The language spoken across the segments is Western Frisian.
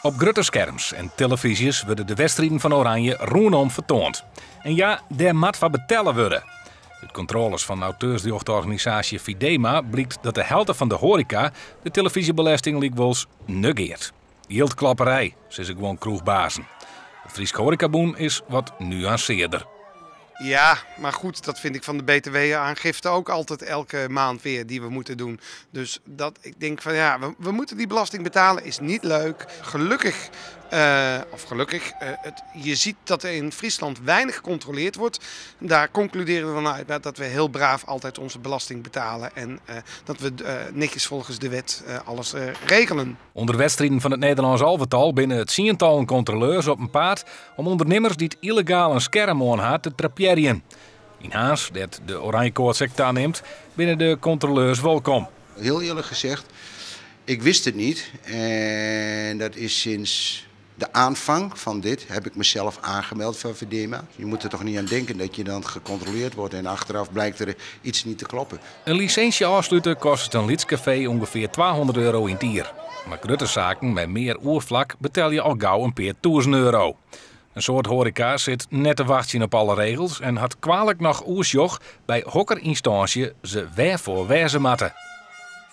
Op grutte skerms en telefyzjes wurde de wedstriden fan Oranje rûnom fertoand. En ja, dêr moat foar betelle wurde. Ut kontrôles fan auteursrjochtorganisaasje Videma blykt dat de helte fan de hoareka de telefyzjebelesting lykwols negeart. Jildklapperij, sizze guon kroechbazen. It Frysk Hoarekabûn is wat nuansearder. Ja, maar goed, dat vind ik van de BTW-aangifte ook altijd elke maand weer die we moeten doen. Dus dat ik denk van ja, we moeten die belasting betalen, is niet leuk. Gelukkig, of gelukkig, je ziet dat er in Friesland weinig gecontroleerd wordt. Daar concluderen we dan uit dat we heel braaf altijd onze belasting betalen en dat we netjes volgens de wet alles regelen. Under wedstriden fan it Nederlânsk alvetal binne tsientallen kontroleurs op 'en paad om ûndernimmers dy't yllegaal in skerm oan ha te trapearjen. Yn Harns, dêr't de oranjekoarts ek tanimt, binne de kontroleurs wolkom. Heel eerlijk gezegd, ik wist het niet. En dat is sinds de aanvang van dit heb ik mezelf aangemeld voor Videma. Je moet er toch niet aan denken dat je dan gecontroleerd wordt en achteraf blijkt er iets niet te kloppen. In lisinsje ôfslute kostet in lyts kafee ûngefear €200 yn it jier. Mar grutte saken mei mear oerflak betelje al gau in pear tûzen euro. In soad hoareka sit net te wachtsjen op alle regels en hat kwalik noch oersjoch by hokker ynstânsje se wêrfoar wêze moatte.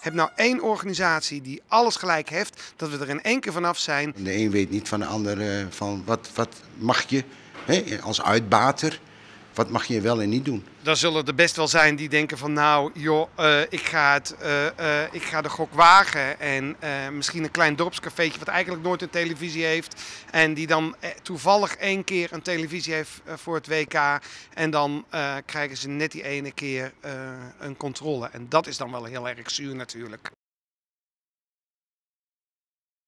Heb nou één organisatie die alles gelijk heft, dat we er in één keer vanaf zijn. De een weet niet van de ander van wat mag je, hè, als uitbater, wat mag je wel en niet doen. Dan zullen er best wel zijn die denken van nou joh, ik ga de gok wagen. En misschien een klein dorpscafeetje wat eigenlijk nooit een televisie heeft. En die dan toevallig één keer een televisie heeft voor het WK. En dan krijgen ze net die ene keer een controle. En dat is dan wel heel erg zuur natuurlijk.